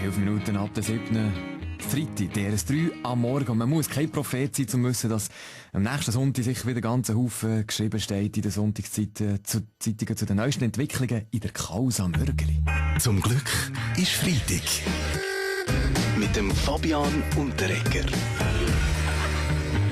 11 Minuten ab der 7. Freitag, DRS3 am Morgen. Und man muss kein Prophet sein, um zu wissen, dass am nächsten Sonntag sich wieder ganz Haufen geschrieben steht in den Sonntagszeitungen zu den neuesten Entwicklungen in der Causa Mörgeli. Zum Glück ist Freitag. Mit dem Fabian Unterreger.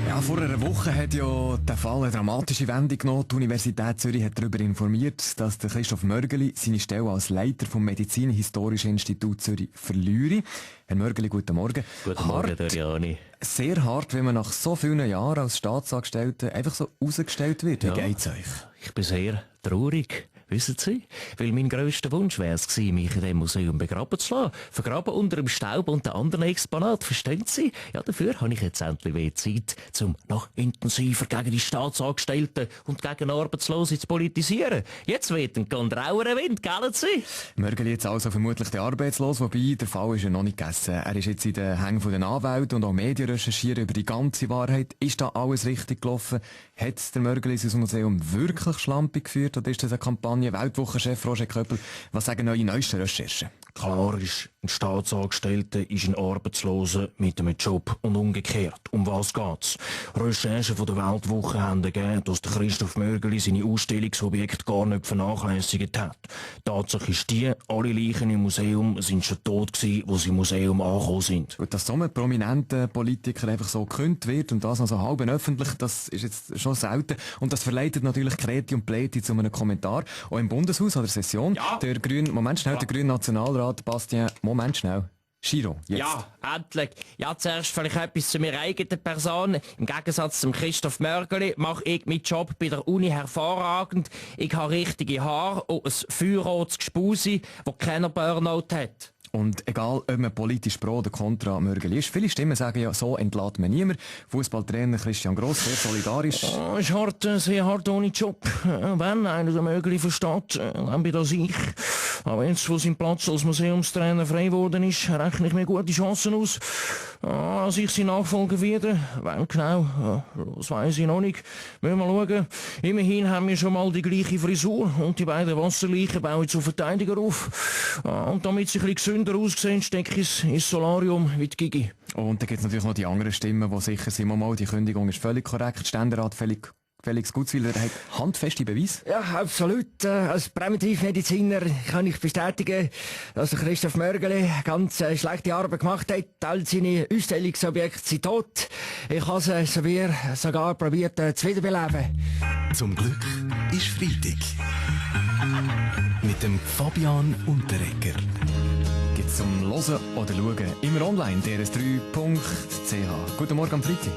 Ja, vor einer Woche hat ja der Fall eine dramatische Wendung genommen. Die Universität Zürich hat darüber informiert, dass der Christoph Mörgeli seine Stelle als Leiter vom Medizinhistorischen Institut Zürich verliere. Herr Mörgeli, guten Morgen. Guten Morgen, Doriani. Sehr hart, wenn man nach so vielen Jahren als Staatsangestellter einfach so rausgestellt wird. Wie geht's euch? Ich bin sehr traurig. Wissen Sie? Weil mein grösster Wunsch wäre es gewesen, mich in diesem Museum begraben zu lassen. Vergraben unter dem Staub und den anderen Exponaten. Verstehen Sie? Ja, dafür habe ich jetzt endlich wieder Zeit, um noch intensiver gegen die Staatsangestellten und gegen Arbeitslose zu politisieren. Jetzt weht ein rauer Wind, gell Sie? Mörgeli jetzt also vermutlich der Arbeitslos, wobei der Fall ist ja noch nicht gegessen. Er ist jetzt in den Hängen von den Anwälten und auch Medien recherchieren über die ganze Wahrheit. Ist da alles richtig gelaufen? Hat der Mörgeli sein Museum wirklich schlampig geführt oder ist das eine Kampagne? Weltwochenchef Roger Köppel, was sagen eure neuesten Recherchen? Klar ist, ein Staatsangestellter ist ein Arbeitsloser mit einem Job und umgekehrt. Um was geht's? Recherchen von der Weltwoche haben ergeben, dass der Christoph Mörgeli seine Ausstellungsobjekte gar nicht vernachlässigt hat. Tatsache ist die, alle Leichen im Museum sind schon tot gewesen, wo sie im Museum angekommen sind. Gut, dass so ein prominenter Politiker einfach so gekündigt wird und das noch so halb öffentlich, das ist jetzt schon selten. Und das verleitet natürlich Kreti und Pleti zu einem Kommentar. Auch im Bundeshaus oder Session. Ja. Der grüne Nationalrat Bastien, Moment schnell. Giro, jetzt. Ja, endlich. Ja, zuerst vielleicht etwas zu meiner eigenen Person. Im Gegensatz zum Christoph Mörgeli mache ich meinen Job bei der Uni hervorragend. Ich habe richtige Haare und ein feuerrotes Gespuse, das keiner Burnout hat. Und egal, ob man politisch pro oder contra Mörgeli ist, viele Stimmen sagen ja, so entlässt man niemand. Fußballtrainer Christian Gross, sehr solidarisch. Ist hart, sehr hart ohne Job. Wenn einer den Mörgeli versteht, dann bin das ich. Aber jetzt, wo sein Platz als Museumstrainer frei geworden ist, rechne ich mir gute Chancen aus, dass ich sein Nachfolger werde. Wann genau, das weiss ich noch nicht. Müssen wir schauen. Immerhin haben wir schon mal die gleiche Frisur und die beiden Wasserleichen bauen jetzt auf Verteidiger auf. Und damit sie ein bisschen gesünder aussehen, stecke ich ins Solarium wie die Gigi. Und dann gibt es natürlich noch die anderen Stimmen, die sicher sind, mal, die Kündigung ist völlig korrekt. Ständerat Felix Gutzwiller hat handfeste Beweise. Ja, absolut. Als Präventivmediziner kann ich bestätigen, dass der Christoph Mörgeli ganz schlechte Arbeit gemacht hat. All seine Ausstellungsobjekte sind tot. Ich habe sie sogar probiert zu wiederbeleben. Zum Glück ist Freitag. Mit dem Fabian Unterreger. Gibt's zum Hören oder Schauen immer online, drs3.ch. Guten Morgen am Freitag.